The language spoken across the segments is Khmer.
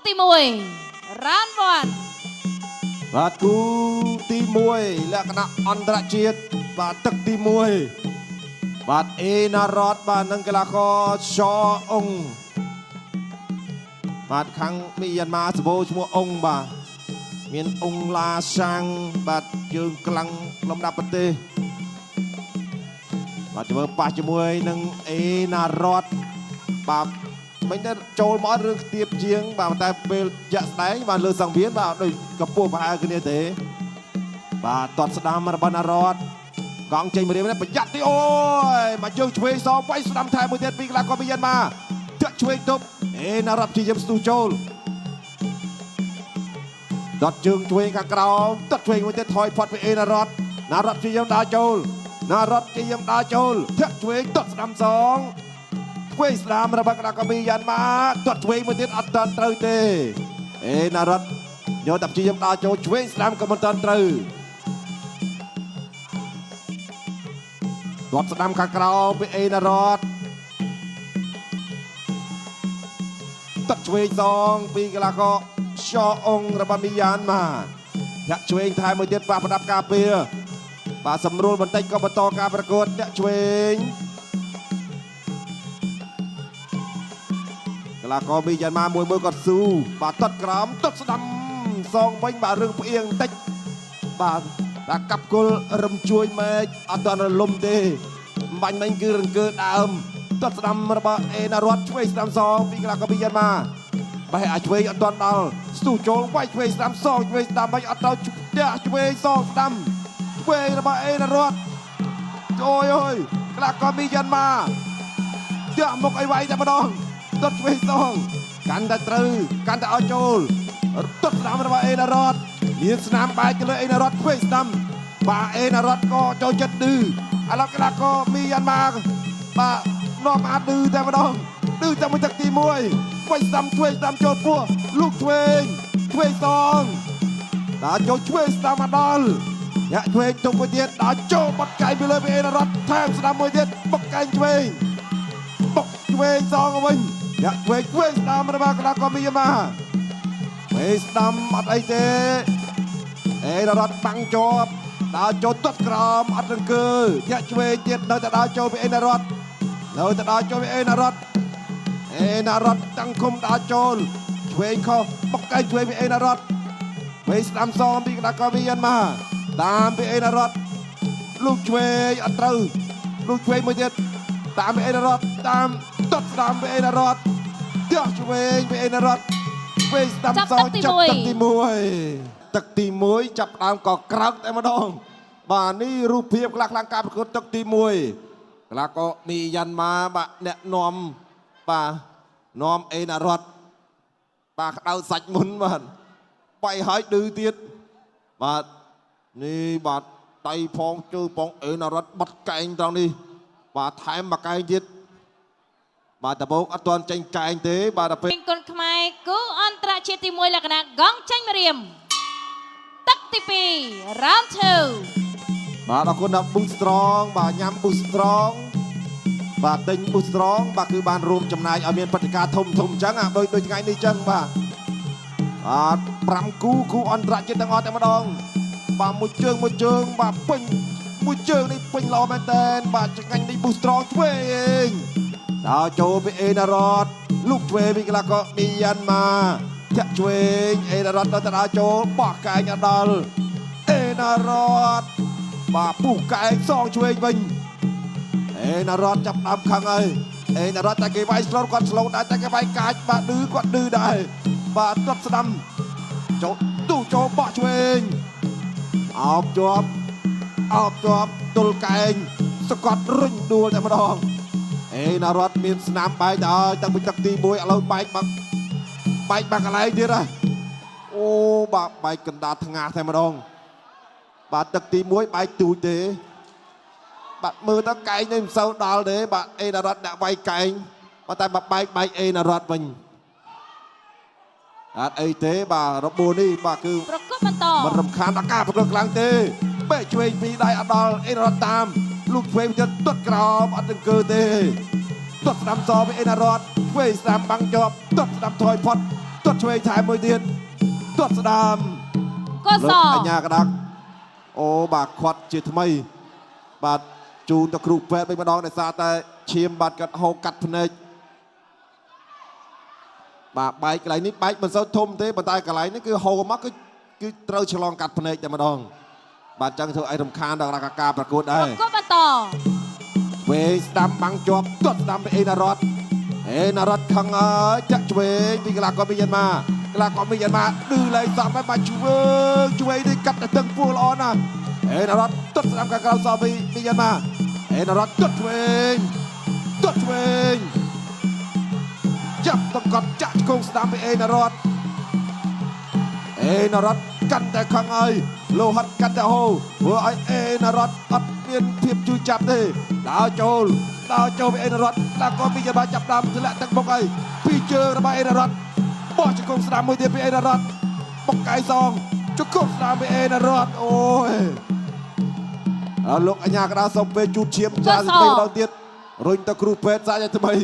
ទី1 round 1 បាទគូទី1លក្ខណៈអន្តរជាតិបាទទឹកទី1បាទអេណារ៉តបាទនិងកីឡាករឆអ៊ុងបាទខាងមីយ៉ាន់ម៉ាសបោឈ្មោះអ៊ុងបាទមានអ៊ុងឡាសាំងបាទជើងក្លាំងលំដាប់ប្រទេសបាទជំរឿប៉ះជាមួយនឹងអេណារ៉តបាទមិនទៅចូលមករឿងខ្ទាបជាង បាទតែពេលចាក់ស្ដែងបាទលើសង្វៀនបាទដូចកពស់ប្រហែលគ្នាទេ បាទតតស្ដាំរបស់ណារ៉តកង់ចេញមករៀមនេះប្រយ័ត្នទីអូយមកជើងឆ្វេងសវាយស្ដាំថែមមួយទៀតពីកីឡាករមីយ៉ាន់ម៉ាធាក់ឆ្វេងទប់អេណារ៉តព្យាយាមស្ទុះចូលតតជើងឆ្វេងខាងក្រោមតតឆ្វេងមួយទៀតថយផុតពីអេណារ៉តណារ៉តព្យាយាមដើរចូលណារ៉តព្យាយាមដើរចូលធាក់ឆ្វេងតតស្ដាំសងឆ្វេងស្ដាំរបស់កីឡាករមីយ៉ាន់ម៉ាតតឆ្វេងមួយទៀតអត់តាន់ត្រូវទេអេណារ៉តយកតែព្យាយាមដើរចូលឆ្វេងស្ដាំក៏មិនតាន់ត្រូវ ទាត់ស្ដាំខាងក្រោមពីអេណារ៉តទឹកឆ្វេងសងពីកីឡាករឆអុងរបស់មីយ៉ាន់ម៉ាធាក់ឆ្វេងថែមមួយទៀតបាក់ប្រដាប់ការពារបាទសម្រួលបន្តិចក៏បន្តការប្រកួតធាក់ឆ្វេងកីឡាករមីយ៉ាន់ម៉ាមួយមួយគាត់ស៊ូបាទទាត់ក្រោមទាត់ស្ដាំសងវិញបាទរឿងផ្អៀងបន្តិចបាទតែកាប់គល់រំជួយមែកអត់ទាន់រលំទេបាញ់មិញគឺរង្គើដើមទាត់ស្ដាំរបស់អេណារ៉តឆ្វេងស្ដាំសងពីកីឡាករមីយ៉ាន់ម៉ាបេះអាចឆ្វេងអត់ទាន់ដល់ស្ទុះចូលវាយឆ្វេងស្ដាំសងឆ្វេងស្ដាំបាញ់អត់ដល់ផ្ទះឆ្វេងសងស្ដាំឆ្វេងរបស់អេណារ៉តអូយអូយកីឡាករមីយ៉ាន់ម៉ាផ្ទះមុខអីវាយតែម្ដងទាត់ឆ្វេងសងកាន់តែត្រូវកាន់តែឲ្យចូលទាត់ស្ដាំរបស់អេណារ៉តមានស្នាមបែកទៅលើអេណារ៉តឆ្វេងស្ដាំបាទអេណារ៉តក៏ចូលចិត្តឌឺឥឡូវកីឡាករមីយ៉ាន់ម៉ាបាទនាំអាឌឺតែម្ដងឌឺតែមួយទឹកទី1វាយស្ដាំឆ្វេងស្ដាំចូលពោះលូកឆ្វេងឆ្វេងសងដល់ចូលឆ្វេងស្ដាំមកដល់ញាក់ឆ្វេងទុំមួយទៀតដល់ចូលបាត់កែងពីលើពីអេណារ៉តថែមស្ដាំមួយទៀតបុកកែងឆ្វេង បុកឆ្វេងសងវិញញាក់ឆ្វេងឆ្វេងស្ដាំរបស់កីឡាករមីយ៉ាម៉ាឆ្វេងស្ដាំអត់អីទេអេរ៉តបាំងជាប់ដើរចូលទាត់ក្រោមអត់រង្គើញាក់ឆ្វេងទៀតនៅតែដើរចូលពីអេណារ៉តនៅតែដើរចូលពីអេណារ៉តអេណារ៉តតាំងគុំដើរចូលឆ្វេងខុសបុកកែងឆ្វេងពីអេណារ៉តឆ្វេងស្ដាំសងពីកីឡាករមីយ៉ាន់ម៉ាតាមពីអេណារ៉តលោកឆ្វេងអត់ត្រូវលោកឆ្វេងមួយទៀត តាមពីអេណារ៉តតាមទាត់ស្ដាំពីអេណារ៉តទះឆ្វេងពីអេណារ៉តឆ្វេងស្ដាំសង ចាប់ ចាប់ ទឹកទី ទឹកទី1ទឹកទី1ចាប់ដើមក៏ក្រោកតែម្ដងបាទនេះរូបភាពខ្លះខ្លាំងការប្រកួតទឹកទី1កីឡាករមីយ៉ាន់ម៉ាបាទអ្នកនាំបាទនាំអេណារ៉តបាទក្តៅសាច់មុនបាទបាយហើយឌឺទៀតបាទនេះបាទដៃផងជើងផងអេណារ៉តបាត់កែងត្រង់នេះ បាទថែមមកកែងទៀតបាទដបងអត់ទាន់ចេញកែងទេបាទដល់ពេល 1គុនខ្មែរគូអន្តរជាតិទី1លក្ខណៈកង់ចេញមករៀមទឹកទី2 round 2 បាទអរគុណដល់ Boost Strong បាទញ៉ាំ Boost Strong បាទទិញ Boost Strong បាទគឺបានរួមចំណែកឲ្យមានព្រឹត្តិការណ៍ធំធំអញ្ចឹងអាដូចដូចថ្ងៃនេះអញ្ចឹងបាទបាទ5គូគូអន្តរជាតិទាំងអស់តែម្ដងបាទមួយជើងមួយជើងបាទពេញមួយជើងនេះពេញល្អមែនតើបាទឆ្ងាញ់នេះ Boost Strong ឆ្វេងដល់ចូលពីអេណារ៉តលោកឆ្វេងពីកីឡាករមីយ៉ាន់ម៉ាធាក់ឆ្វេងអេណារ៉តដល់ទៅដល់ចូលបោះកែងអត់ដល់អេណារ៉តបាទពុះកែងសងឆ្វេងវិញអេណារ៉តចាប់ដើមខឹងហើយអេណារ៉តតែគេវាយស្លូតគាត់ស្លូតដែរតែគេវាយកាចបាទឌឺគាត់ឌឺដែរបាទទាត់ស្ដាំចូលទូចូលបោះឆ្វេងអោបជាប់អោបជាប់ទល់កែងសកត់រុញដួលតែម្ដងអេណារ៉តមានស្នាមបែកទៅហើយតាំងពីទឹកទី1ឥឡូវបែកបាក់បែកបាក់កន្លែងទៀតហើយអូបាទបែកកណ្ដាលថ្ងាសតែម្ដងបាទទឹកទី1បែកទូចទេបាទមើលទៅកែងនេះមិនសូវដល់ទេបាទអេណារ៉តដាក់វាយកែងបាទតែមកបែកបែកអេណារ៉តវិញអត់អីទេបាទរបួសនេះបាទគឺ ប្រកួតបន្ត មិនរំខានដល់ការប្រកួតខ្លាំងទេបែកឆ្វេងពីរដៃអត់ដល់អេណារ៉តតាមលោកឆ្វេងទៀតទាត់ក្រោមអត់ទាំងកើទេទាត់ស្ដាំសពីអេណារ៉តឆ្វេងស្ដាំបាំងជាប់ទាត់ស្ដាំថយផុត ទាត់ឆ្វេងថែមមួយទៀតទាត់ស្ដាំ កុស លោកអញ្ញាកដាអូបាទខាត់ជាថ្មី បាទជូនទៅគ្រូពេទ្យវិញម្ដងដោយសារតែឈាមបាទកាត់ហូរកាត់ភ្នែកបាទបែកកន្លែងនេះបែកមិនសូវធំទេប៉ុន្តែកន្លែងនេះគឺហូរមកគឺគឺត្រូវឆ្លងកាត់ភ្នែកតែម្ដង បាទចឹងធ្វើឲ្យរំខានដល់ការប្រកួតដែរ ប្រកួតបន្ត វេស្ដាំបាំងជាប់ទាត់ស្ដាំពីអេណារ៉តអេណារ៉តខឹងអើយចាក់ឆ្វេងពីកីឡាករមីយ៉ាន់ម៉ាកីឡាករមីយ៉ាន់ម៉ាឌឺលែងសំហើយបាទឆ្វេងឆ្វេងនេះកាត់តែទឹងពោះល្អណាស់អេណារ៉តទាត់ស្ដាំខាងក្រៅសពីមីយ៉ាន់ម៉ាអេណារ៉តទាត់ឆ្វេងទាត់ឆ្វេងចាប់តង្កត់ចាក់ឆ្កងស្ដាំពីអេណារ៉តអេណារ៉តកាន់តែខឹងហើយលោហិតកាន់តែហូរធ្វើឲ្យអេណារ៉តអត់មានភាពជឿចាប់ទេដើរចូលដើរចូលពីអេណារ៉តដល់ក៏មីយ៉ាន់ម៉ាចាប់ដើមធ្លាក់ទឹកមុខហើយពីជើងរបស់អេណារ៉តបោះជង្គង់ស្ដាំមួយទៀតពីអេណារ៉តបុកកាយសងជង្គង់ស្ដាំពីអេណារ៉តអូយអើលោកអញ្ញាកដាសុំពេលជូតឈាមចាស្ដីម្ដងទៀតរុញទៅគ្រូពេទ្យសាច់ឲ្យថ្មី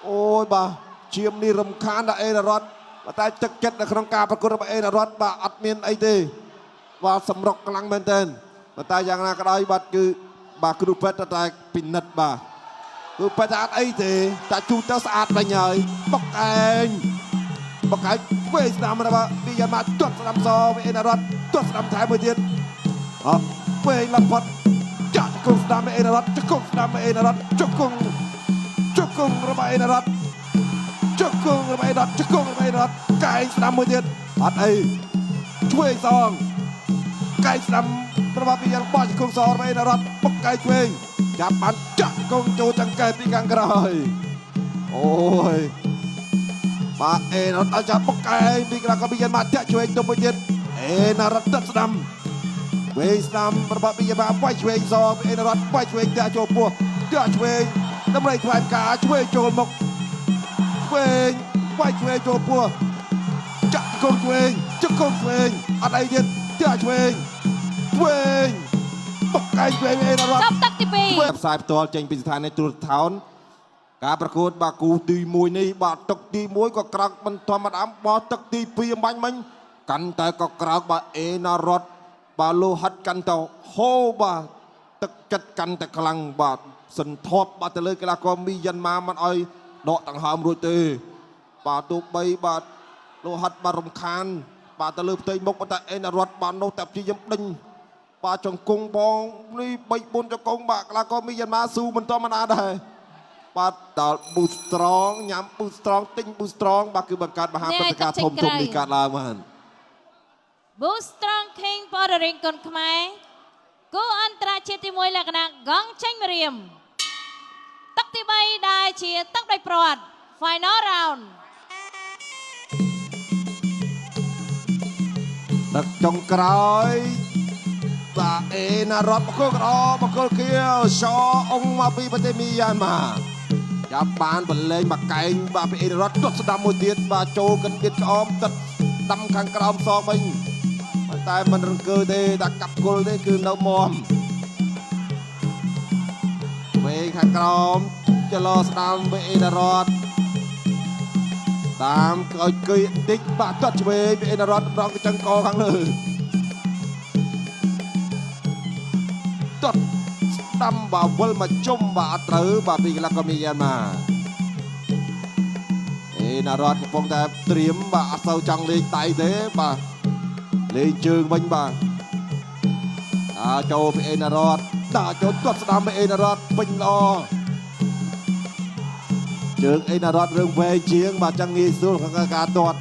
អូយបាទឈាមនេះរំខានដល់អេណារ៉តប៉ុន្តែទឹកចិត្តនៅក្នុងការប្រកួតរបស់អេណារ៉តបាទអត់មានអីទេ បាទសម្រុកខ្លាំងមែនទែនប៉ុន្តែយ៉ាងណាក៏ដោយបាទគឺបាទគ្រូពេទ្យតែពិនិត្យបាទគ្រូពេទ្យថាអត់អីទេតែជូតទៅស្អាតវិញហើយបុកឯងបុកឯងវេស្ដាំរបស់ពីយ៉ាម៉ាទាត់ស្ដាំសពីអេណារ៉តទាត់ស្ដាំថែមមួយទៀតអត់វេលផុតចាក់ជង្គង់ស្ដាំពីអេណារ៉តជង្គង់ស្ដាំពីអេណារ៉តជង្គង់ជង្គង់របស់អេណារ៉តជង្គង់របស់អេណារ៉តជង្គង់របស់អេណារ៉តកែងស្ដាំមួយទៀតអត់អីឆ្វេងសង កែស្ដាំរបស់ពីយ៉ាងបោះជង្គង់សរបស់អេណារ៉តបុកកែឆ្វេងចាប់បានចាក់ជង្គង់ចូលចង្កេះពីខាងក្រោយអូយបាទអេណារ៉តឲ្យចាប់បុកកែពីក្រៅក៏ពីយ៉ាងមកចាក់ឆ្វេងទៅមួយទៀតអេណារ៉តទឹកស្ដាំវេស្ដាំរបស់ពីយ៉ាងមកវាយឆ្វេងសពីអេណារ៉តវាយឆ្វេងតាក់ចូលពោះតាក់ឆ្វេងដើម្បីថ្វាយផ្កាឆ្វេងចូលមុខឆ្វេងវាយឆ្វេងចូលពោះចាក់ជង្គង់ឆ្វេងជង្គង់ឆ្វេងអត់អីទៀតតាក់ឆ្វេង ឆ្វេងបុកកែងឆ្វេងអេណារ៉ត ចប់ទឹកទី2 ផ្សាយផ្ទាល់ចេញពីស្ថានីយ៍ទូរថោនការប្រកួតបាទគូទី1នេះបាទទឹកទី1ក៏ក្រោកមិនធម្មតាបោះទឹកទី2អំបញ្ញមិញកាន់តែក៏ក្រោកបាទអេណារ៉តបាទលោហិតកាន់តែហូរបាទទឹកចិត្តកាន់តែខ្លាំងបាទសន្ធាប់បាទទៅលើកីឡាករមីយ៉ាន់ម៉ាមិនអោយដកដង្ហើមរួចទេបាទទោះបីបាទលោហិតបាទរំខាន បាទទៅលើផ្ទៃមុខប៉ុន្តែអេណារ៉តបាទនោះតែព្យាយាមដេញ បាទចង្គង់បងនេះ3 4ចង្គង់បាទកីឡាករមីយ៉ាន់ម៉ាស៊ូមិនធម្មតាដែរបាទដល់ប៊ូស្ត្រងញ៉ាំប៊ូស្ត្រងទិញប៊ូស្ត្រងបាទគឺបង្កើតមហាព្រឹត្តិការណ៍ធំធំនេះកើតឡើងបាទ Boostrong King បរិរិញគុនខ្មែរគូអន្តរជាតិទី1លក្ខណៈកងចេញម្រាមទឹកទី3ដែលជាទឹកដោយព្រាត់ Final round ទឹកចុងក្រោយបាទអេណារ៉តបង្គោលក្របង្គោលខៀវសអងមកពីប្រទេសមីយ៉ាន់ម៉ាចាប់បានបលែងមកកែងបាទពីអេណារ៉តទាត់ស្ដាំមួយទៀតបាទចូលកណ្ដៀតក្អមទឹកដាំខាងក្រោមសងវិញប៉ុន្តែមិនរង្គើទេតែកាប់គល់ទេគឺនៅមមវេខាងក្រោមចលោស្ដាំពីអេណារ៉តតាមឲ្យគីបន្តិចបាទទាត់ឆ្វេងពីអេណារ៉តតម្រង់កញ្ចឹងកខាងលើ ទាត់ស្ដាំបាទវិលមកជុំបាទអត់ត្រូវបាទពីកីឡាករមីយ៉ាន់ម៉ាអេណារ៉តកំពុងតែត្រៀមបាទអត់សូវចង់លេងដៃទេបាទលេងជើងវិញបាទអាចូលពីអេណារ៉តដាក់ចូលទាត់ស្ដាំពីអេណារ៉តពេញល្អជើងអេណារ៉តរឿងវែងជាងបាទចឹងងាយស្រួលក្នុងការទាត់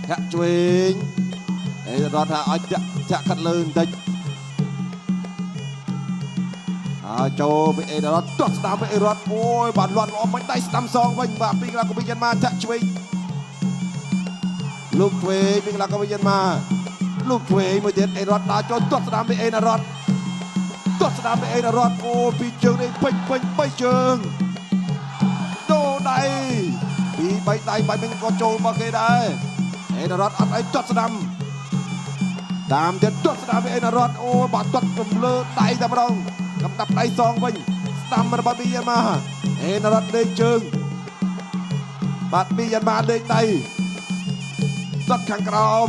ធាក់ឆ្វេងអេណារ៉តថាឲ្យធាក់ធាក់ខាត់លើបន្តិច ហើយចូលពីអេរ៉តទាត់ស្ដាំពីអេរ៉តអូយបាទលាត់ល្អមិនដៃស្ដាំសងវិញបាទពីកីឡាករមីយ៉ាន់ម៉ាចាក់ឆ្វេងលោកឆ្វេងពីកីឡាករមីយ៉ាន់ម៉ាលោកឆ្វេងមួយទៀតអេរ៉តដើរចូលទាត់ស្ដាំពីអេរ៉តទាត់ស្ដាំពីអេរ៉តអូយពីជើងនេះពេញពេញបីជើងដូរដៃពីបីដៃបាច់មិញក៏ចូលមកគេដែរអេរ៉តអត់អីទាត់ស្ដាំតាមទៀតទាត់ស្ដាំពីអេរ៉តអូយបាទទាត់រំលើដៃតែម្ដង កំតាប់ដៃសងវិញស្ដាំរបស់មីយ៉ាន់ម៉ាអេណារ៉តលេងជើងបាទមីយ៉ាន់ម៉ាលេងដៃ ទាត់ខាងក្រោម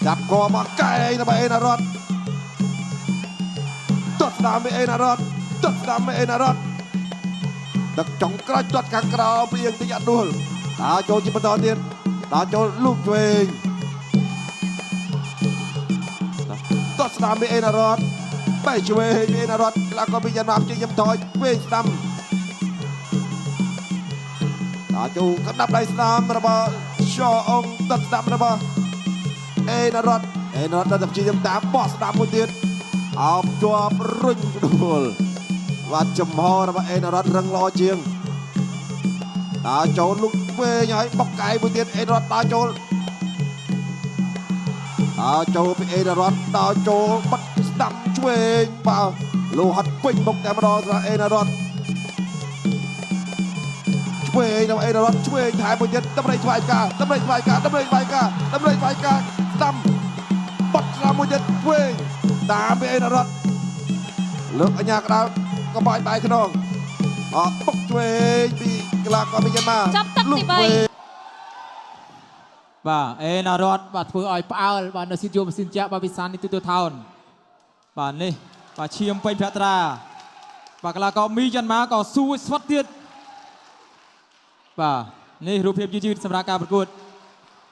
ចាប់កមកកែងរបស់អេណារ៉តទាត់ស្ដាំពីអេណារ៉តទាត់ស្ដាំពីអេណារ៉តទឹកចុងក្រោយទាត់ខាងក្រោមពីអៀងតិចអត់ដួលដើរចូលជាបន្តទៀតដើរចូលលូកឆ្វេងទាត់ស្ដាំពីអេណារ៉តបែកឆ្វេងពីអេណារ៉តក្លាក៏ពីយ៉ាណាព្យាយាមថយឆ្វេងស្ដាំដើរចូលកណ្ដាប់ដៃស្ដាំរបស់ឈអងទាត់ស្ដាំរបស់អេណារ៉តអេណារ៉តដល់តែព្យាយាមតាមបោះស្ដាំមួយទៀតអោបជាប់រុញដួលបាទចំហរបស់អេណារ៉តរឹងល្អជាងដើរចូលលុកវែងហើយបុកកែមួយទៀតអេណារ៉តដើរចូលដើរចូលពីអេណារ៉តដើរចូលបាត់ស្ដាំឆ្វេងបាទលោហត់ពេញមុខតែម្ដងសម្រាប់អេណារ៉តឆ្វេងដល់អេណារ៉តឆ្វេងថែមមួយទៀតតម្រៃថ្វាយការតម្រៃថ្វាយការតម្រៃថ្វាយការតម្រៃថ្វាយការស្ដាំបាត់ស្ដាំមួយទៀតឆ្វេងតាមពីអេណារ៉តលើកអញ្ញាកដាលក៏បាយបាយខ្នងអបុកឆ្វេងពីកីឡាករមីយ៉ាន់ម៉ា ចាប់ទឹកទី3 បាទអេណារតបាទធ្វើឲ្យផ្អើលបាទនៅស៊ីយោម៉ាស៊ីនចាក់បាទវិសាននេះទូទៅថោនបាទនេះបាទឈាមពេញភក្ត្រាបាទកីឡាករមីយ៉ាន់ម៉ាក៏ស៊ូឲ្យស្វិតទៀតបាទនេះរូបភាពយឺតៗសម្រាប់ការប្រកួត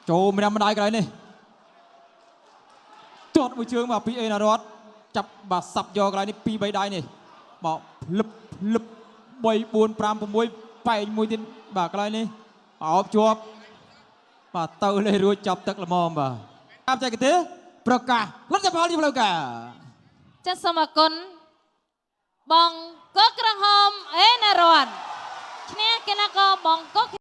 ចូលម្នាក់ម្ដាយកន្លែងនេះទាត់មួយជើងបាទពីអេណារតចាប់បាទសាប់យកកន្លែងនេះ2 3ដៃនេះមកភ្លឹបភ្លឹប3 4 5 6បែងមួយទៀតបាទកន្លែងនេះអោបជាប់ បាទទៅលេរួចចាប់ទឹកល្មមបាទតាមចែកទេសប្រកាសលទ្ធផលជាផ្លូវការ ចាសសូមអរគុណបងកុកក្រហមអេណារ៉តឈ្នះកីឡាករបងកុក